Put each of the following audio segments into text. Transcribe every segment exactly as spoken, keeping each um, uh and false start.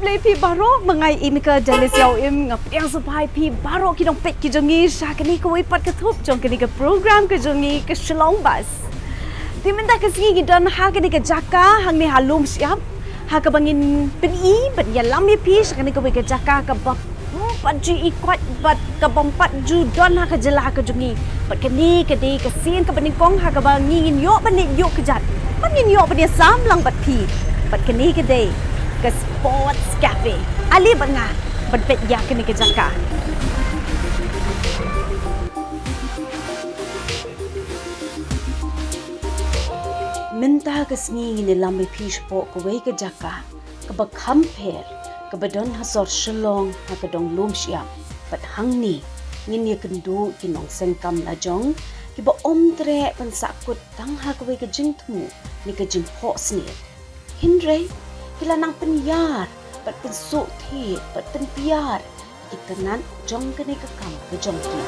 Khublei phi baroh, ma nga i Mika Dallas Ïaw Im, nga pdiang sngewbha ïa phi baroh ki nongpeit ki jong ngi sha kane kawei pat ka thup jong kane ka program ka jong ngi ka Shillong Buzz. Te mynta ka sngi ngi don ha kane ka jaka hangne ha Lum Shyiap, ha kaba ngin pyni bad ïalam ïa phi sha kane kawei ka jaka kaba ym pat ju i koit bad kaba ym pat ju don ha ka jylla ka jong ngi. Bad kane ka dei ka sien kaba nyngkong ha kaba ngi ngin ïoh ban leit ïuh kjat bad ngin ïoh ban ïasam lang bad phi. Bad kane ka dei ka Sports Cafe. Ale bad nga ban peit ïa kane ka jaka. Mynta ka sngi ngin ïalam ïa phi shapoh kawei ka jaka kaba kham pher, kaba don ha sor Shillong, ha ka dong Lum Shyiap. Bad hangne ngin ïakynduh ki nongseng kam lajong kiba ym treh ban sahkut tang ha kawei ka jingthmu ne ka jingphohsniew. Hynrei ki la nang pynïar bad pynsuhthied bad pynbiar ïa ki tnat jong kane ka kam ka jong ki.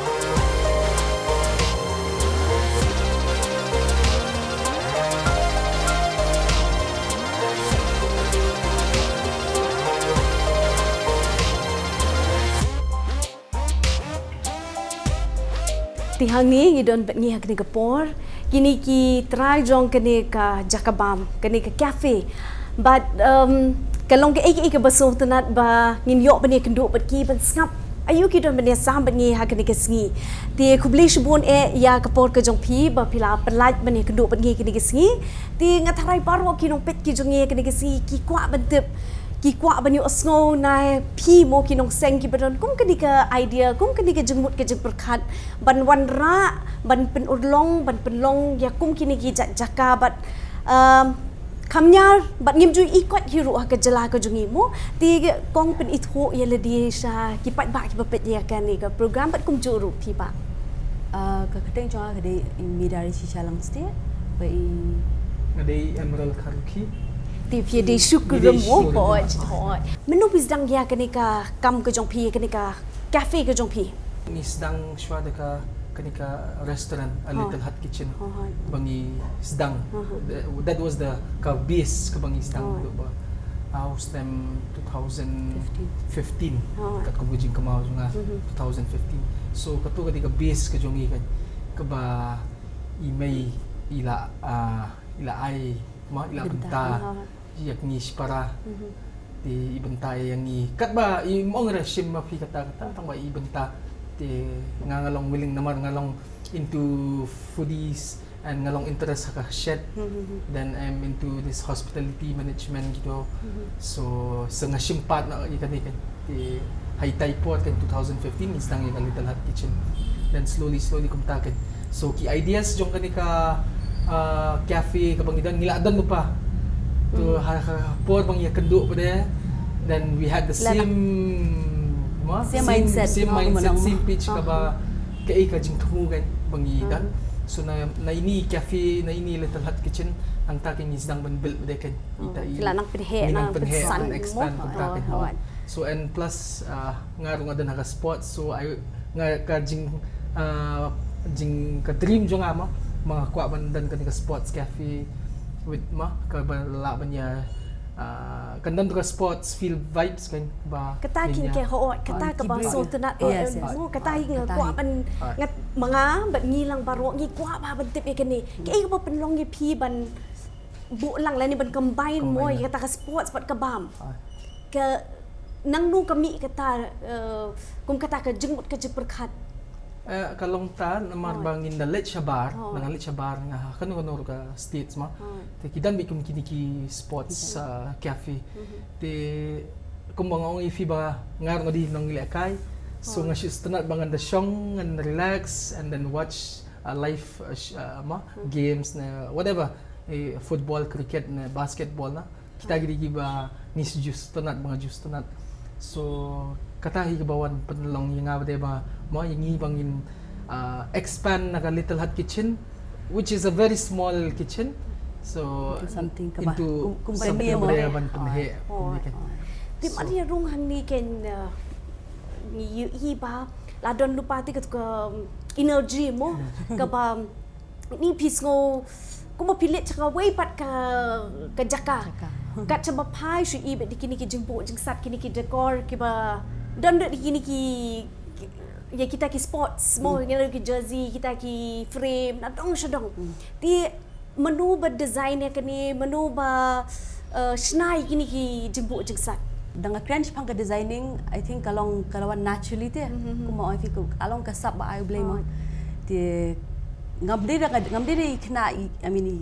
Te hangne ngi don bad ngi ha kane ka por, kine ki trai jong kane ka jaka bam, kane ka cafe. Bad, um, ka long kaei kaei kaba sngewtynnat ba ngin ïoh ban ïakynduh bad ki ban sngap aïu ki don ban ïasam bad ngi ha kane ka sngi. Te khublei shibun eh ïa ka por ka jong phi ba phi la pynlait ban ïakynduh bad ngi kane ka sngi. Te nga tharai baroh ki nongpeit ki jong ngi kane ka sngi ki kwah ban tip, ki kwah ban ïohsngew na phi mo ki nongseng kiba don kum kane ka idea, kum kane ka jingmut ka jingpyrkhat ban wanrah, ban pynurlong, ban pynlong ïa kum kine ki jaka bad, um, kham ñiar bad ngim ju i koit hi ruh ha ka jylla ka jong ngi mo. Te kong pynithuh ïa lade sha ki paidbah kiba peit ïa kane ka program bad kumjuh ruh phi bah. Ah, ka kyrteng jong nga ka dei i Midari Shishalang State, ba i Nga dei Emerald Kharukhi. Te phi dei shu kren mo, hooid, hooid. Mynno phi sdang ïa kane ka kam ka jong phi, kane ka cafe ka jong phi? Ngi sdang shuwa da ka, kane ka restaurant, A Little Hut Kitchen. Hooid. Ba ngi sdang. That, that was the ka base kaba ngi sdang. Hooid. Ba, ah, u snem two thousand fifteen. Hooid. Katkum ka jingkynmaw jong nga, two thousand fifteen. So kato ka dei ka base ka jong ngi ka, kaba i mei i la, ah, i la ai, ma, i la bynta ïa ngi shipara. Te i bynta ïa ngi katba i mong re shim ma phi kata kata, tang ba i bynta. Te nga, nga long willing namar nga long into foodies and nga long interest ha ka shet. Then I'm into this hospitality management gitu. So sa nga shim pat na ïa kane kan. Te ha itai por kan two thousand fifteen ngi sdang ïa ka Little Hut Kitchen. Then slowly slowly kumta kan. So ki ideas jong kane ka, ah, cafe kaba ngi don ngi la don lypa. To ha, ha por ba ngi ïakynduh pat de. Then we had the same, ma, same mindset, same mindset, same pitch kaba kaei ka jingthmu kan ba ngi don. So na, na ine i cafe, na ine i Little Hut Kitchen, nangta kan ngi sdang ban build pat de kan. Ita i, ngi la nang pynheh, nang pynsan, expand kumta kan. So and plus, ah, nga ruh nga don ha ka sports, so I, nga ka jing, ah, jing ka dream jong nga ma, ma nga kwah ban don kane ka sports cafe with ma, kaba lah ban ïa, ah, kan don ka sports field vibes kan ba. Kata ki, hooid, kata kaba sngewtynnat, eh, kata hi nga kwah ban, nga, ma nga bad ngi lang baroh ngi kwah ba ban tip ïa kane. Kaei kaba pynlong ïa phi ban buh lang lane ban combine mo ïa kata ka sports bad ka bam. Ka nangno ka mih kata, eh, kum kata ka jingmut ka jingpyrkhat? Eh, ka long ta namar ba ngin da leit shabar, da nga leit shabar nga ha kano kano ka states ma. Te ki don beit kum kine ki sports, ah, cafe. Te kumba nga ong ïa phi ba nga ruh nga dei nonglehkai. So nga shu sngewtynnat ba ngan da shong, ngan relax and then watch, ah, live, ah, sh-, ah, ma, games ne whatever, eh, football, cricket ne basketball na. Kita ki dei kiba ngi ju sngewtynnat ba nga ju sngewtynnat. So kata hi kaba wan pynlong ïa nga ba dei ba mo ïa ngi ba ngin, ah, expand na ka Little Hut Kitchen, which is a very small kitchen. So into something kaba, into kum, kum something kaba dei ban pynheh. Te ma ïa rung hangne kan, ah, ngi ïohi ba la don lypa te ka, ka energy mo kaba ni phi sngew kumba phi leit sha kawei pat ka, ka jaka. Kat shaba phai shu i bad kine ki jingbuh jingsat, kine ki decor kiba don da kine ki, ki, ïa kita ki spots mo, ngi la ki jersey, kita ki frame, na dong sha dong. Te mano ba design ïa kane, mano ba uh, shna ïa kine ki jingbuh jingsat? Da nga kren shaphang ka designing, I think ka long ka la wan naturally te. Kumba ong phi, ka long ka sap ba ai U Blei mo. Te ngam dei da, ngam dei da i khynnah i, I mean, i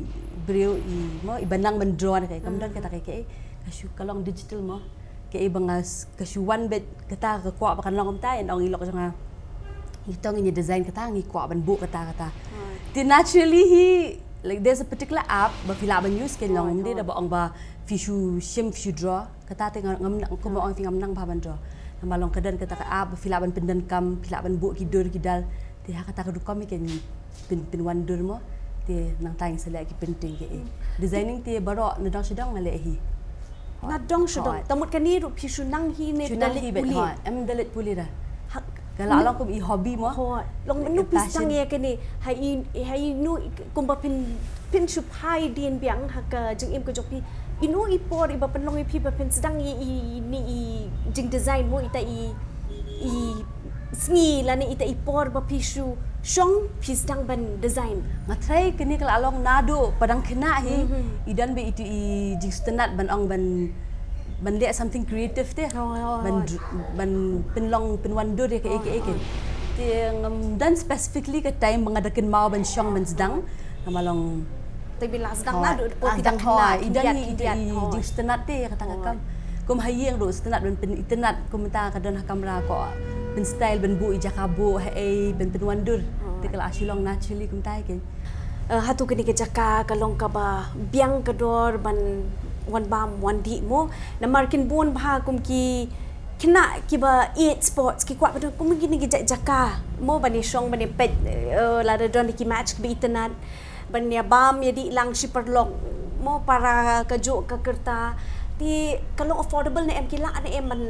briew i mo, i ba nang ban draw na ka, kam don kata ka, ka, ka shu ka long digital mo. Ka i ba nga s-, ka shu wan bad kata ka kwah ba kan long kumta, in ong i lok jong nga, i tong i design kata, ngi kwah ban buh kata kata. Te naturally hi, like, there's a particular app ba phi lah ban use, kan long, ngam dei da ba ong ba phi shu shim, phi shu draw. Kata te ngam, ngam, kumba ong phi, ngam nang bha ban draw. Namar long ka don kata ka app ba phi lah ban pyndonkam, phi lah ban buh ki dur ki dal. Te ha kata ka rukom hi kan pyn, pynwan dur mo. Te nangta ngin sa leh ki printing, ka i designing te baroh na dong sha dong nga leh hi. Na dong sha dong. Hooid. Te mut kane ruh phi shu nang hi ne, shu nang hi bad pule? Hooid, em da leit pule da. Ha, ka la long kum i hobby mo. Hooid. Long mynno phi sdang ïa kane? Ha i, ha ino kumba phin, phin shu phai dien biang ha ka jingim ka jong phi, ino i por i ba pynlong ïa phi ba phin sdang ïa i, i, i jingdesign mo, ita i, i sngi lane ita i por ba phi shu shong phi sdang ban design? Nga tharai kane ka la long naduh ba dang khynnah hi. I don beit itu i jingsngewtynnat ban ong ban, ban leh something creative te. Ban dr-, ban pynlong pynwandur ïa kaei kaei. Te ngam don specifically ka time ba nga da kynmaw ban shong ban sdang. Namar long te phi la sdang naduh ba phi dang khynnah, i don i, i jingsngewtynnat te ïa kata ka kam. Kum ha ïing ruh sngewtynnat ban pynitynnat, kumta ka don ha kamra ko pynstyle, ban buh i jaka buh haei, ban pynwandur. Te ka la shu long naturally kumta hi. Eh, hato kane ka jaka ka long kaba biang ka dor ban wan bam wan dih mo? Namar kin bun bha kum ki khynnah kiba ïeit sports ki kwah ba don kum kine ki ja-, jaka mo ban ïashong ban ïapeit, eh, lada don ki match kiba itynnat, ban ïabam ïadih lang shi paralok mo, para kajuh ka rta. Te ka long affordable ne em, ki lah ne em ban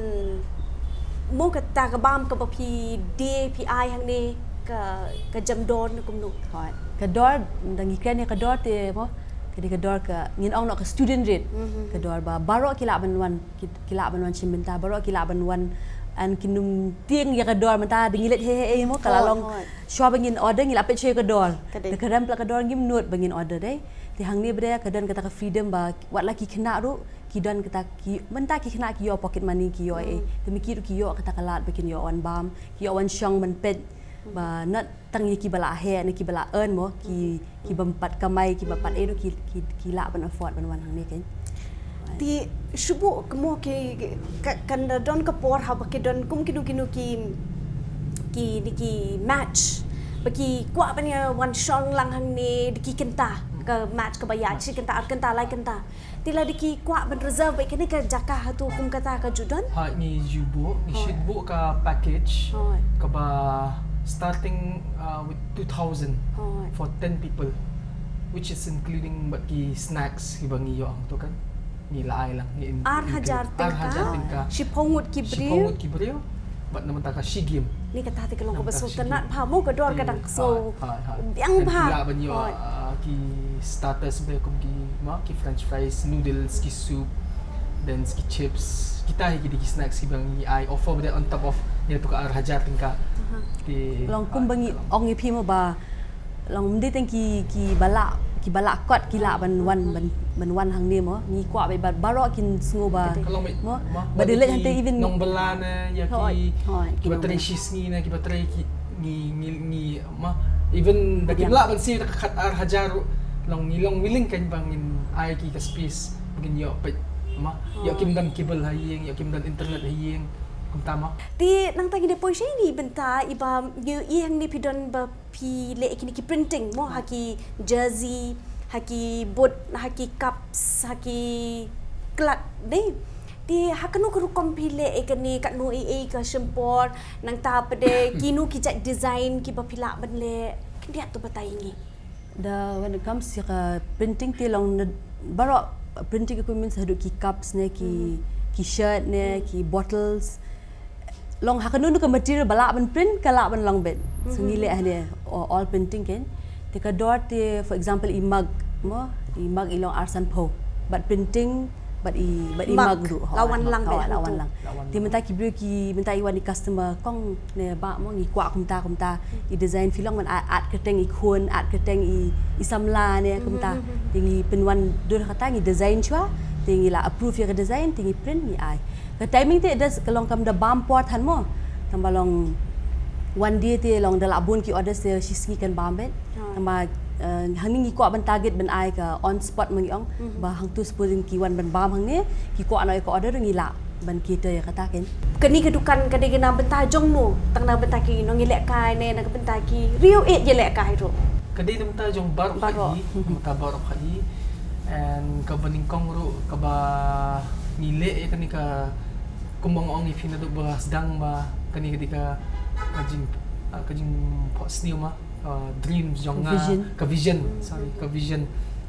mo kata ka bam kaba phi die phi ai hangne, ka, ka jem dor ne kumno? Hooid. Ka dor, da ngi kren ïa ka dor te mo, ka dei ka dor ka ngin ong noh ka student rate. Ka dor ba baroh ki lah ban wan, ki, ki lah ban wan shim bynta, baroh ki lah ban wan, and kin ym tieng ïa ka dor mynta da ngi leit hei hei mo, ka la long shuwa ba ngin order ngi la peit shuwa ïa ka dor. Ka dei. Da ka rem palat ka dor ngim nud ba ngin order dei. Te hangne ba dei ka don kata ka freedom ba wat la ki khynnah ruh ki don kata ki, mynta ki khynnah ki ïoh pocket money, ki ïoh ei. Te ma ki ruh ki ïoh kata ka lad ba kin ïoh wan bam, ki ïoh wan shong ban peit, ba not tang ïa kiba la heh ne kiba la earn mo, ki, kiba pat kamai, kiba pat ei ruh ki, ki, ki lah ban afford ban wan hangne kan. Te shu buh ka mo ki, ka, kan da don ka por haba ki don kum kino kino ki, ki, ki match ba ki kwah ban ïa wan shong lang hangne da ki kynta, ka match kaba ïaid shi kynta, ar kynta, lai kynta. Te lada ki kwah ban reserve beit kane ka jaka, hato kum kata ka ju don? Ha, ngi ju buh, ngi shu buh ka package kaba starting, uh, with two thousand for ten people, which is including bad ki snacks kiba ngi ïoh hangto kan. Ngi la ai lang, ngi in-, ar hajar tyngka. Ar hajar tyngka. Shiphew ngut ki briew. Shiphew ngut ki briew. Bad na mynta ka shi game. Ni kata te ka long kaba sngewtynnat bha mo, ka dor ka dang sngew biang bha. Ki lah ban ïoh, ah, ki starters ba kum ki, ma, ki french fries, noodles, ki soup, then ki chips. Kita hi ki dei ki snacks kiba ngi ai offer ba dei on top of ïa tu ka ar hajar tyngka. Te long kum ba ngi ong ïa phi mo ba long ym dei tang ki, kiba lah, kiba lah kot ki lah ban wan, ban, ban wan hangne mo. Ngi kwah ba, ba baroh kin sngew ba mo, ba dei leh hangta even nongbylla ne ïa ki, kiba trei shisngi ne, kiba trei ki, ngi, ngi, ngi, ma, even da kim lah ban siew da ka khat ar hajar ruh, long ngi long willing kan ba ngin ai ki ka space ba ngin ïoh peit, ma, ïoh kim don cable ha ïing, ïoh kim don internet ha ïing, kumta ma. Te nangta ngin ïa poi sha ine i bynta iba ngi ïohi hangne phi don ba phi leh ïa kine ki printing mo, ha ki jersey, ha ki boot, ha ki cups, ha ki klat, dei. Te ha kano ka rukom phi leh ïa kane, katno ei ei ka shim por, nangta pat de kino ki jait design kiba phi lah ban leh, khyndiat to batai ïa ngi. Da when it comes ïa ka printing te long na baroh printing equipments haduh ki cups ne, ki, ki shirt ne, ki bottles. Long ha kano kano ka material ba lah ban print ka lah ban long beit. So ngi leh hangne, o-, oil printing kan. Te ka dor te, for example, i mug mo, i mug i long ar sanphew. Bad printing Bad i, bad i mug ruh, la wan lang, la wan lang. Te mynta ki briew ki, mynta i wan i customer kong ne ba mo, ngi kwah kumta kumta, i design phi long ban add kyrteng i khun, add kyrteng i, i samla ne kumta. Te ngi pynwan dur kata, ngi design shuwa, te ngi la approve ïa ka design, te ngi print, ngi ai. Ka timing te da ka long kam da bam por than mo. Tang ba long one day te long da la bun ki orders te shisngi kan bam beit. Tang ba, eh, hangne ngi kwah ban target ban ai ka on spot ma ngi ong. Ba hangtu supposing ki wan ban bam hangne, ki kwah noh ïa ka order ngi lah ban cater ïa kata kein. Kane ka dukan ka dei na bynta jong no, tang na bynta ki nongïalehkai ne na ka bynta ki riew eh ïalehkai ruh. Ka dei na bynta jong baroh hi, na bynta baroh hi. And kaba nyngkong ruh kaba ngi leh ïa kane ka kumba nga ong ïa phi naduh ba sdang ba kane ka dei ka, ka jing, ah, ka jingphohsniew ma, ah, dreams jong nga, ka vision, sorry, ka vision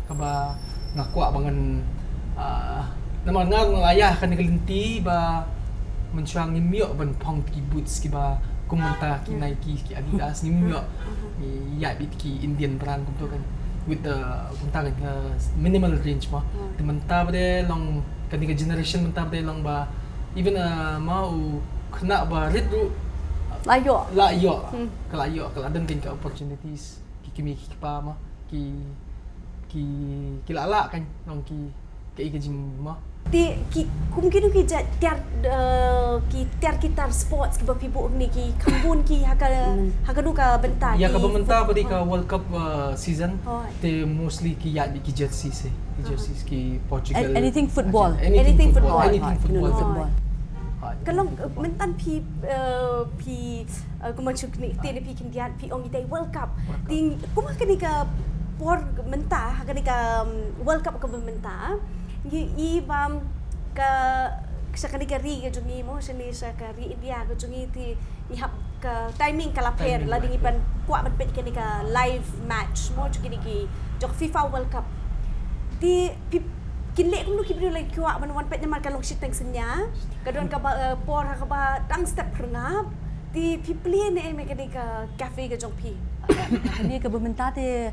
kaba nga kwah ba ngan, ah, namar nga ruh nga la ïaid ha kane ka lynti ba mynshuwa ngim ïoh ban phong ki boots kiba kum mynta ki Nike, ki Adidas, ngim ïoh. Ngi ïaid beit ki Indian brand kumta kan, with the kumta kan, uh, minimal range ma. Te mynta ba dei long kane ka generation mynta ba dei long ba even, uh, ma u khynnah ba rit ruh la ïoh, la ïoh, ka la ïoh, ka la don kan ka opportunities, ki kmie ki kpa ma, ki, ki, ki la lah kan long ki kaei ka jing ma. Te ki kum kino ki jait tiar, eh, ki tiar ki tar sports kiba phi buh hangne ki kham bun ki ha ka, ha kano ka bynta? Ïa kaba mynta ba dei ka World Cup, eh, season. Te mostly ki ïaid beit ki jerseys, eh, ki jerseys ki Portugal. Anything football. Anything football. Anything football. Ka long, eh, mynta phi, eh, phi Uh, kumba shu kine te ne phi khyndiat phi ong ïa i World Cup. Te kumba kane ka por mynta, ha kane ka, um, World Cup kaba mynta, ngi i ba ka, sha kane ka ri ka jong ngi mo, shane sha ka ri India ka jong ngi te ngi hap ka timing ka la pher, lada ngi ban kwah ban peit kane ka live match mo, jong kine ki jong FIFA World Cup. Te phi, kin leh kumno ki briew la kwah ban wan peit namar ka long shiteng synñia. Ka don kaba, eh, por ha kaba dang step pyrngap. Te phi plie ne em ïa kane ka cafe ka jong phi? Kane kaba mynta te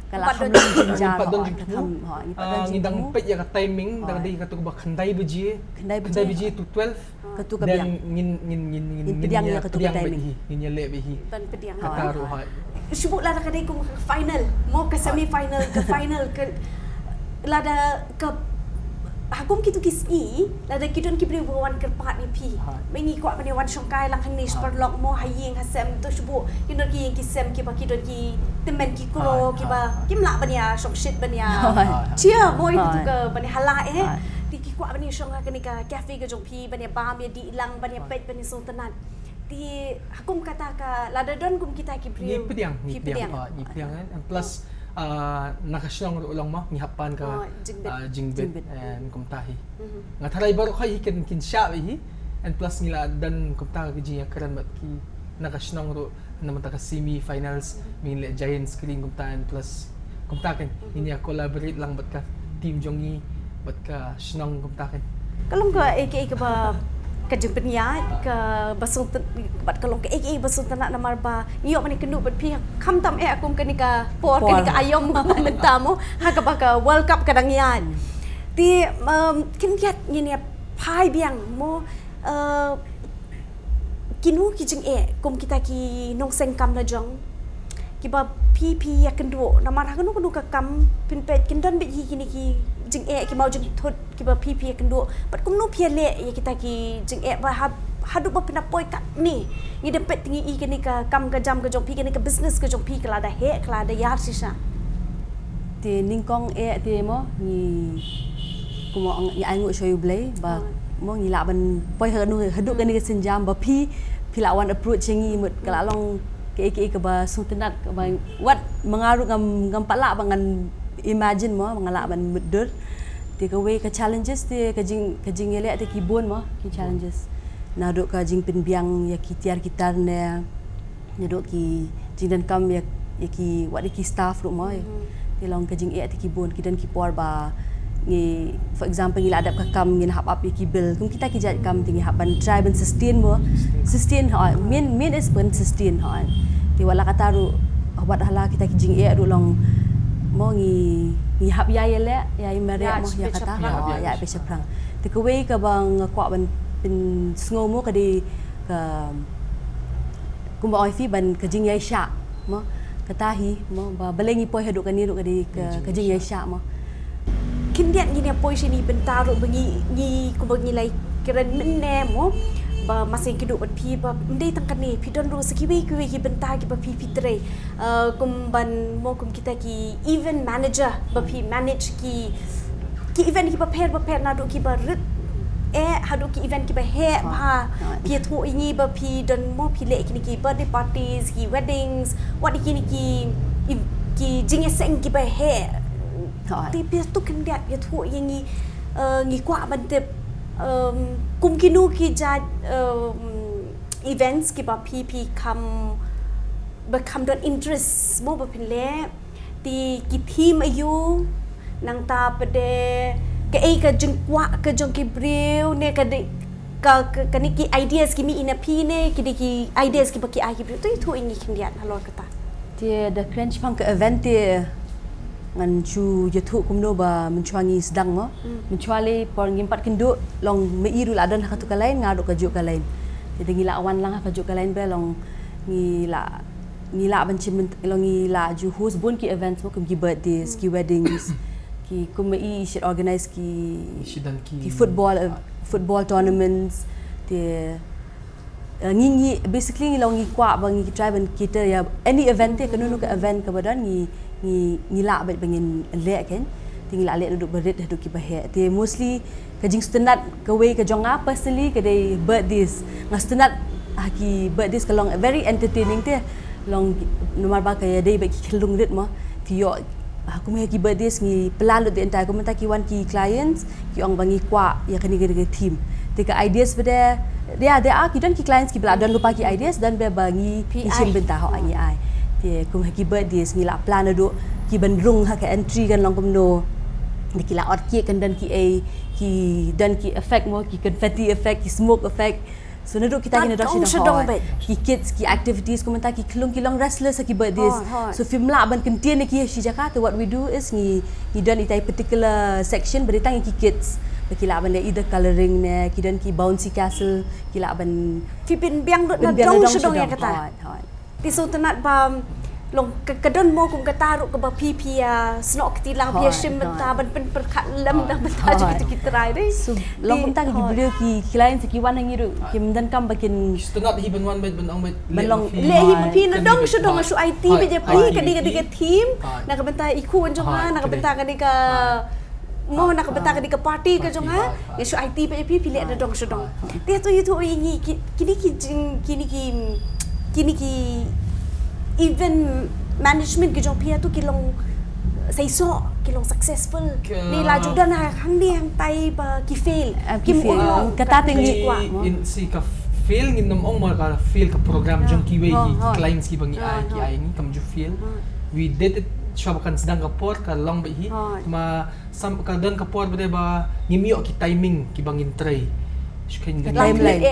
ka la kham jynjar, ka kham, ha, ngi pat don jingthmu. Ngi dang peit ïa ka timing, dang dei katu kaba khyndai baje, khyndai baje to twelve. Katu ka biang. Ngin, ngin, ngin, ngin pdiang ïa katu ka timing. Ngin ïa leh beit hi. Ban pdiang. Kata ruh ha. Shu buh lada ka dei kum ka final, mo ka semi final, ka final, ka lada ka ha kum kitu ki sngi, lada ki don ki briew ba wan kyrpad ïa phi. Ba ngi kwah ban ïa wan shongkai lang hangne shaparalok mo ha ïing ha sem, to shu buh ki don ki ïing ki sem kiba ki don ki tymmen ki kro kiba kim lah ban ïa shongshit ban ïa cheer mo ïa kitu ka ban ïa hala eh. Te ki kwah ban ïa shong ha kane ka cafe ka jong phi ban ïa bam ïa dih lang ban ïa peit ban ïa sngewtynnat. Te ha kum kata ka lada don kum kita ki briew. Ngi pdiang, ngi pdiang, ngi pdiang kan. And plus, ah, na ka shnong ruh long mo ngi hap pan ka jingbit, ah, jingbit and kumta hi. Nga tharai baroh hi kin, kin shah hi. And plus ngi la don kumta ka jingïakren bad ki na ka shnong ruh na mynta ka semi finals, ngin leh giant screen kumta and plus kumta kan ngin ïa collaborate lang bad ka team jong ngi bad ka shnong kumta kan. Ka long kaei kaei kaba ka jingpynïaid kaba sngewtynnat bad ka long kaei kaei ba sngewtynnat namar ba ngi ïoh ban ïakynduh bad phi khamtam eh kum kane ka por kane ka aïom mynta mo ha kaba ka World Cup ka dang ïaid. Te, um, khyndiat ngin ïa phai biang mo, uh, kino ki jingeh kum kita ki nongseng kam la jong kiba phi phi ïakynduh namar ha kano kano ka kam phin peit kin don beit hi kine ki jingeh ki maw jingthut kiba phi phi ïakynduh bad kumno phi ïaleh ïa kita ki jingeh ba ha, haduh ba phin da poi katne ngi da peit ngi i kane ka kam ka jam ka jong phi kane ka business ka jong phi ka la da heh ka la da ïar shisha. Te nyngkong eh te mo ngi kumba ngi ainguh sha U Blei ba mo ngi lah ban poi haduh kane ka sienjam ba phi phi lah wan approach ïa ngi mut ka la long kaei kaei kaba sngewtynnat kaba wat ma nga ruh ngam ngam pat lah ba ngan imagine mo ba nga lah ban mutdur. Te kawei ka challenges te ka jing ka jingïaleh te ki bun mo ki challenges. Naduh ka jingpynbiang ïa ki tiar ki tar ne naduh ki jingdonkam ïa, ïa ki wat ïa ki staff ruh mo. Te long ka jingeh te ki bun ki don ki por ba ngi for example ngi la dep ka kam ngin hap ap ïa ki bill kum kita ki jait kam te ngi hap ban try ban sustain mo. Sustain ha main main is ban sustain ha. Te wat la kata ruh wat hala kita ki jingeh ruh long Mo ngi, ngi hap ïa ïaleh ïa i mareh mo ïa kata. Ïa ïa peit shaphrang. Te kawei kaba nga kwah ban pynsngew mo ka dei ka, kumba ong phi, ban ka jingïaishah mo. Kata hi mo ba balei ngi poi haduh kane ruh ka dei ka jingïaishah mo. Khyndiat ngin ïa poi shane bynta ruh ba ngi, ngi kumba ngi la ïakren mynne mo, ba ma seng kynduh bad phi ba ym dei tang kane, phi don ruh sa kiwei kiwei ki bynta kiba phi phi trei. Kum ban mo kum kita ki event manager ba phi manage ki, ki event kiba pher ba pher, naduh kiba rit eh haduh ki event kiba heh bha. Phi ïathuh ïa ngi ba phi don mo, phi leh kine ki birthday parties, ki weddings, wat kine ki, ki jingïaseng kiba heh. Te phi tu khyndiat ïathuh ïa ngi, ngi kwah ban tip kum kino ki jait events kiba phi phi kham, ba kham don interest mo ba phin leh, te ki theme aiu, nangta pat de kaei ka jingkwah ka jong ki briew ne ka dei ka, ka, kane ki ideas ki mih na phi ne ki dei ki ideas kiba ki ai ki briew, to ïathuh ïa ngi khyndiat halor kata. Te da kren shaphang ka event te ngan shu ïathuh kumno ba mynshuwa ngi sdang mo. Mynshuwa lei por ngim pat kynduh long ma i ruh la don ha katu ka line, nga ruh kajuh ka line. Te da ngi la wan lang ha kajuh ka line ba long ngi la, ngi la ban shim, long ngi la ju host bun ki events mo kum ki birthdays, ki weddings, ki kum ma i shu organize ki, ki football, football tournaments. Te ngi, ngi basically ngi long ngi kwah ba ngi try ban cater ïa any event te, kano kano ka event kaba don ngi, ngi, ngi lah bad ba ngin leh kan. Te ngi la leh naduh ba rit haduh kiba heh. Te mostly ka jingsngewtynnat kawei ka jong nga personally ka dei birthdays. Nga sngewtynnat ha ki birthdays, ka long very entertaining te. Long namar ba ka ïadei bad ki khyllung rit mo. Phi ïoh ha kum ha ki birthdays ngi plan lut the entire, kum mynta ki wan ki clients ki ong ba ngi kwah ïa kane kane ka theme. Te ka ideas ba de, de, de, ah, ki don ki clients kiba la don lypa ki ideas, don ba ba ngi shim bynta hok ngi ai. Te kum ha ki birthdays ngi la plan naduh ki ban rung ha ka entry kan long kumno. Te ki la ot cake kan don ki ei, ki don ki effect mo, ki confetti effect, ki smoke effect. So naduh kita ki na dong sha dong. Ki kids, ki activities, kum mynta ki khyllung ki long restless ha ki birthdays. So phim lah ban kyntien ïa ki ha shi jaka, te what we do is ngi, ngi don itai particular section ba dei tang ïa ki kids. Ba ki lah ban leh either colouring ne, ki don ki bouncy castle, ki lah ban, phi pynbiang lut na dong sha dong ïa kata. Te sngewtynnat ba long ka, ka don mo kum kata ruh kaba phi phi ïa snoh kti lang, phi ïa shim bynta ban pynpyrkhat lem na bynta jong kito ki trai de. So long kumta ki briew ki clients ki wan ha ngi ruh kim donkam ba kin sngewtynnat hi ban wan bad ban ong bad ban long leh hi ma phi na dong sha dong, shu aiti bad ïa phi kane ka theme na ka bynta i khun jong nga, na ka bynta kane ka mo, na ka bynta kane ka party ka jong nga, nga shu aiti bad ïa phi, phi leh na dong sha dong. Te to ïathuh ïa ngi kine ki jing, kine ki, kine ki event management ki jong phi to ki long seisoh, ki long successful ne la ju don hangne hangtai ba ki fail? Ki fail. Kata te ngi kwah. In si ka fail ngin nym ong mo, ka fail ka program jong kiwei ki clients kiba ngi ai, ki ai ngi kam ju fail. We did it shuwa ba kan sdang ka por, ka long bad hi. Ma sam ka don ka por ba dei ba ngim ïoh ki timing kiba ngin trei. Shu ka timeline.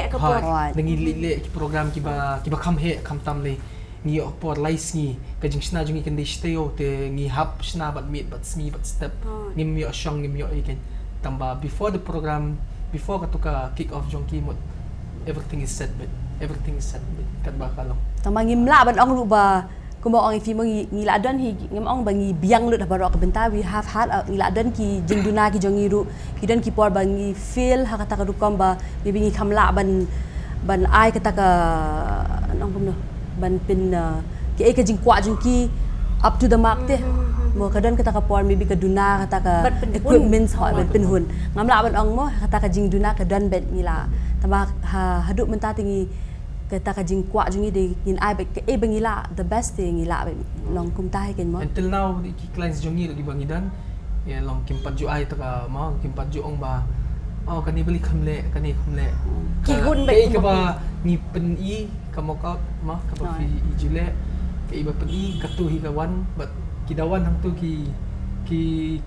Ngi leh ki program kiba, kiba kham heh kham tam lei. Ngi ïoh por lai sngi, ka jingshna jong ngi kan dei sha taïew te ngi hap shna bad miet bad sngi bad step. Ngim ïoh shong, ngim ïoh ïa kane. Tangba before the program, before katu ka kick off jong ki mut everything is set bad. Everything is set bad. Katba ka long. Tangba ngim lah ban ong ruh ba kumba ong ïa phi mo ngi, ngi la don hi, ngim ong ba ngi biang lut ha baroh ka bynta, we have had, uh, ngi la don ki jingduna ki jong ngi ruh, ki don ki por ba ngi fail ha kata ka rukom ba maybe ngi kham lah ban, ban ai kata ka, nong kumno, ban pyn, uh, ki ei ka jingkwah jong ki up to the mark te. Mo ka don kata ka por maybe ka duna kata ka equipments, hooid, ban pynhun. Ngam lah ban ong mo kata ka jingduna ka don bad ngi la. Tangba ha, haduh mynta te ngi kata ka jingkwah jong ngi dei ngin ai bad kaei ba ngi lah, the best te ngi lah bad long kumta hi kan mo. Until now ki clients jong ngi ruh kiba ngi don, ïa long kim pat ju ai ta ka mo, kim pat ju ong ba, oh kane balei kham leh, kane kham leh. Ki hun bad kaei kaba ngi pyni ka mock up mo, kaba phi ju leh, kaei ba pyni katu hi ka wan, bad ki da wan hangtu ki, ki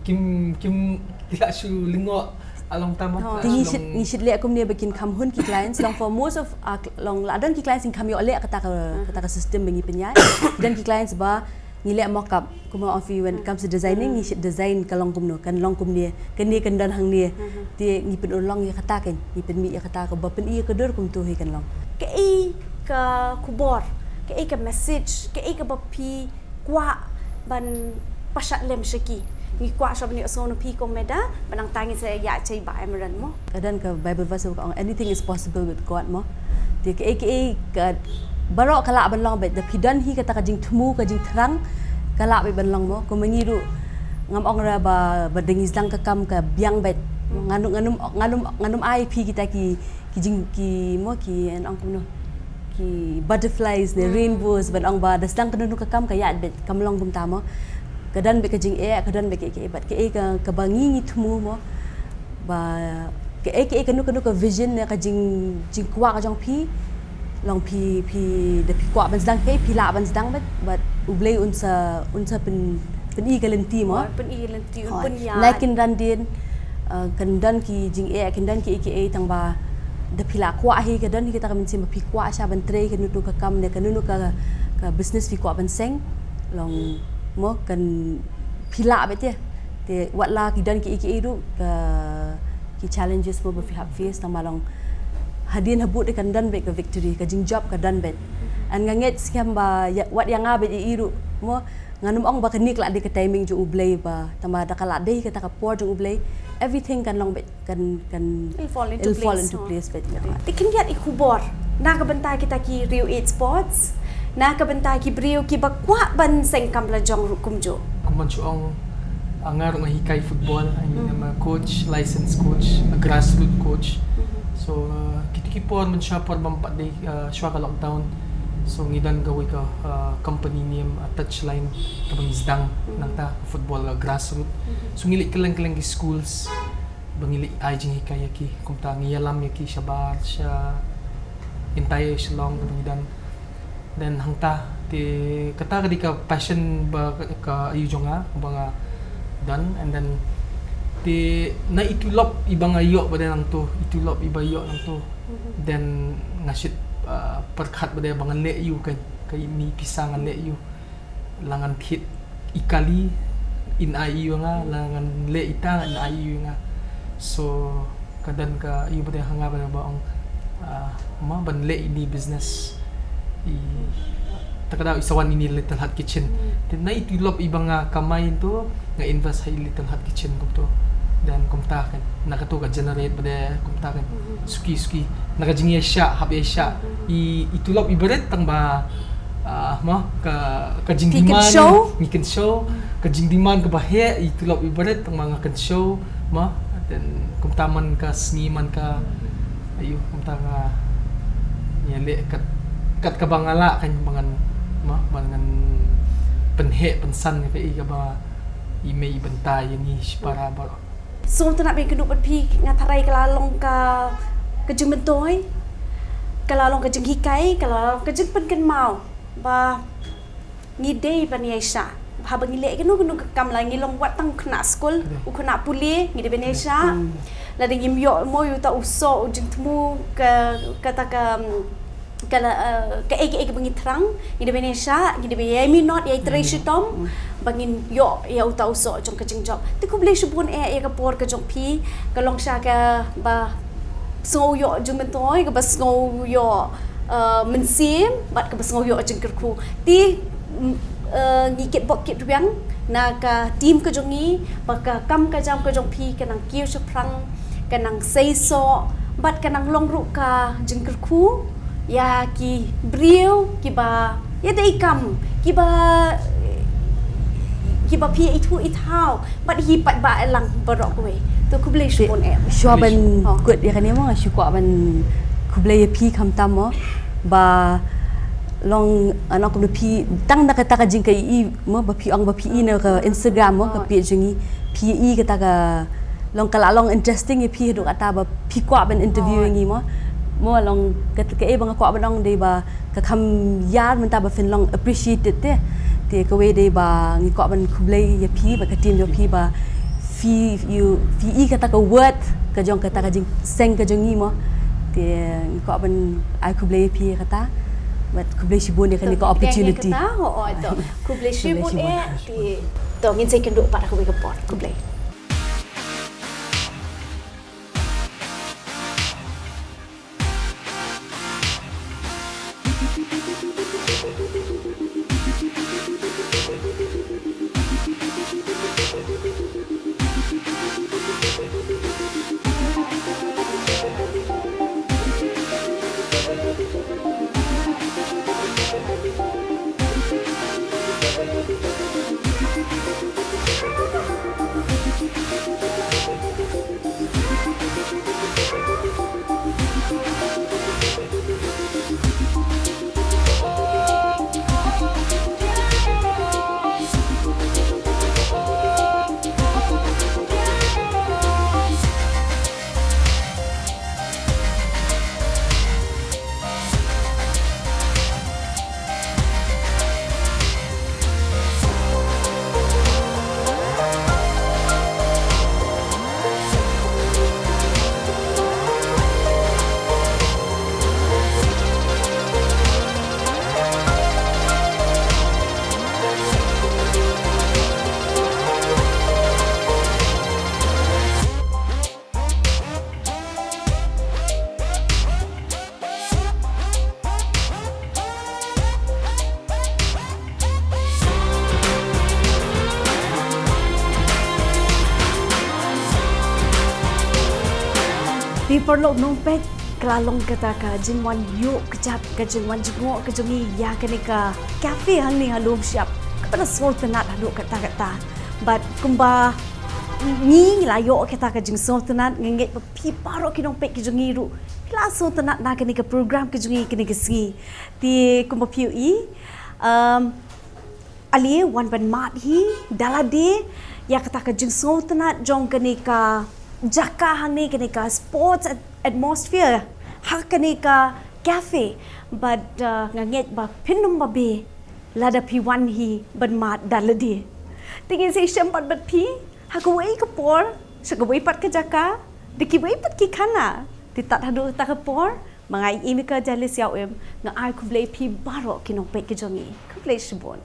kim, kim, ki la shu lyngngoh. Along tama. Te ngi shit, ngi shit leh kumne ba kin kham hun ki clients, long for most of our cl-, long la don ki clients kin kham ïoh leh kata ka, kata ka system ba ngi pynïaid. Don ki clients ba Ngi leh mock up, kumba ong phi, when it comes to designing, ngi shit design ka long kumno, kan long kumne, kane kan don hangne. Te ngi pynurlong ïa kata, kan ngi pynmih ïa kata, kaba pyni ïa ka dur kumto hi kan long. Kaei ka khubor, kaei ka message, kaei kaba phi kwah ban pashat lem sha ki? Ngi kwah sha ban ïohsngew na phi kum Meda, ba nangta ngin sa ïa jai ba Emerald mo. Ka don ka Bible verse ka ong, "Anything is possible with God" mo. Te kaei kaei ka baroh ka lah ban long beit, da phi don hi kata ka jingthmu, ka jingthrang, ka lah beit ban long mo. Kumba ngi ruh, ngam ong ra ba, ba da ngi sdang ka kam ka biang beit. Ngan ym, ngan ym, ngan ym, ngan ym ai phi kita ki, ki jing, ki mo, ki, ngan ong kumno, ki butterflies ne rainbows, ban ong ba da sdang kano kano ka kam ka ïaid beit, kam long kumta mo. Ka don beit ka jingeh, ka don beit kaei kaei, bad kaei ka, kaba ngi ngi thmu mo, ba kaei kaei, kano kano ka vision ne ka jing, jingkwah ka jong phi, long phi, phi, da phi kwah ban sdang kaei, phi lah ban sdang beit, bad U Blei un sa, un sa pyn, pyni ka lynti mo. Pyni ka lynti, un pynïaid. Lai kin ran dien, uh, kan don ki jingeh, kin don kiei kiei, tang ba da phi la kwah hi, ka don hi kata ka mynsiem ba phi kwah sha ban trei kano kano ka kam ne kano kano ka, ka business phi kwah ban seng, long mo, kan phi lah beit te. Te wat la ki don kiei kiei ruh ka, ki challenges mo ba phi hap face, tang ba long hadien habud kan don beit ka victory, ka jingjop ka don beit. And nga ngeit skhem ba ïa, wat ïa nga beit ïa i ruh mo, ngan ym ong ba kane ka lah dei ka timing jong U Blei ba, tang ba da ka lah dei kata ka por jong U Blei, everything kan long beit, kan, kan, it'll fall into place beit. Te khyndiat i khubor na ka bynta kita ki riew eight sports, na ka bynta ki briew kiba kwah ban seng kam la jong ruh kumjuh. Kumban shu ong, ah, nga ruh nga hikai football, I mean, I'm a coach, licensed coach, a grassroots coach. So, uh, kiti ki por mynshuwa por bym pat dei, uh, shuwa ka lockdown. So ngi don kawei ka, uh, company name, uh, Touchline, kaba ngi sdang nangta football, uh, grassroots. So ngi leit kylleng kylleng ki schools ba ngi leit ai jinghikai ïa ki, kumta ngi ïalam ïa ki shabar sha entire Shillong kaba ngi don. Then hangta te kata ka dei ka passion ba ka, ka aïu jong nga ba nga don, and then te na i tulop iba nga ïoh ba dei nangto, i tulop iba ïoh nangto. Then nga shit, uh, pyrkhat ba dei ba ngan leh aïu, ka, ka i mi pisa ngan leh aïu. La ngan thied i kali in ai ïa nga, la ngan leh ita in ai ïa nga. So ka don ka ïa ba dei ha nga ba, ba ong, ah, ma ban leh ini business. I ta ka daw i sa wan ini Little Heart Kitchen. Te na i tulop iba nga kamai to nga invest ha i Little Heart Kitchen kumto. Then kumta kan na kato ka generate ba dei kumta kan suki suki na ka jingïaishah hap ïaishah. I, i tulop iba rit tang ba, ah, ma ka, ka jingdemand ngi kynshew, ka jingdemand kaba heh, i tulop iba rit tang ba nga kynshew ma. Then kumta man ka sngi man ka, aïu, kumta nga ïaleh kat, kat kaba nga lah kan ba ngan ma, ba ngan pynheh pynsan ïa ka, i kaba i mei i bynta ïa ngi shipara baroh. Sngewtynnat ba ïakynduh bad phi, nga tharai ka la long ka, ka jingmyntoi, ka la long ka jinghikai, ka la long ka jingpynkynmaw ba ngi dei ban ïaishah. Haba ngi leh kano kano ka kam, la ngi long wat tang u khynnah skul, u khynnah pule, ngi dei ban ïaishah. Lada ngim ïoh mo ïa uta u soh u jingthmu, ka, kata ka, ka la, eh, kaei kaei kaba ngi thrang, ngi dei ban ïaishah, ngi dei ban ïai minot, ïai trei shitom ba ngin ïoh ïa uta u soh jong ka jingjop. Te khublei shibun eh ïa ka por ka jong phi, ka long sha kaba sngew ïoh jingmyntoi, kaba sngew ïoh, eh, mynsiem bad kaba sngew ïoh jingkyrkhu. Te, mm, eh, ngi kitbok kitrwiang na ka team ka jong ngi ba ka kam ka jam ka jong phi ka nang kiew shaphrang, ka nang seisoh bad ka nang long ruh ka jingkyrkhu ïa ki briew kiba ïadei kam, kiba, kiba phi ithuh ithaw bad hi pat ba lang baroh kawei. To khublei shibun eh. Shuwa ban kut ïa kane mo, nga shu kwah ban khublei ïa phi khamtam mo ba long, ano, khublei phi tang na kata ka jingkai i mo ba phi ong ba phi i na ka Instagram mo, ka page jong ngi, phi i kata ka long ka la long interesting ïa phi haduh kata ba phi kwah ban interview ïa ngi mo. Mo long ka, kaei ba nga kwah ban ong dei ba ka kham ïar mynta ba phin long appreciated te. Te kawei dei ba ngi kwah ban khublei ïa phi bad ka team jong phi ba phi, you, phi i kata ka worth ka jong kata ka jingseng ka jong ngi mo. Te ngi kwah ban ai khublei ïa phi ïa kata. Bad khublei shibun ïa kane ka opportunity. Kata, oh, oh, to. Khublei shibun, eh, ti. To, ngin sa ïakynduh pat ha kawei ka por. Khublei. Te paralok nongpeit, ka la long kata ka jingwan ïoh kjat, ka jingwan jngoh ka jong ngi ïa kane ka cafe hangne ha Lumshyiap, kaba la sngewtynnat haduh katta katta. Bad kumba ngi la ïoh kata ka jingsngewtynnat, nga ngeit ba phi baroh ki nongpeit ki jong ngi ruh phi la sngewtynnat na kane ka program ka jong ngi kane ka sngi. Te kumba phi ïohi, um, ale wan ban mad hi da lade ïa kata ka jingsngewtynnat jong kane ka jaka hangne, kane ka sports at-, atmosphere ha kane ka cafe. Bad, uh, nga ngeit ba phin ym babe lada phi wan hi ban mad da lade. Te ngin sa ïashem pat bad phi ha kawei ka por, sha kawei pat ka jaka, da kiwei pat ki khana. Te tad haduh kata ka por, ma nga Emika Jailis Ïawim, nga ai khublei phi baroh ki nongpeit ki jong ngi. Khublei shibun.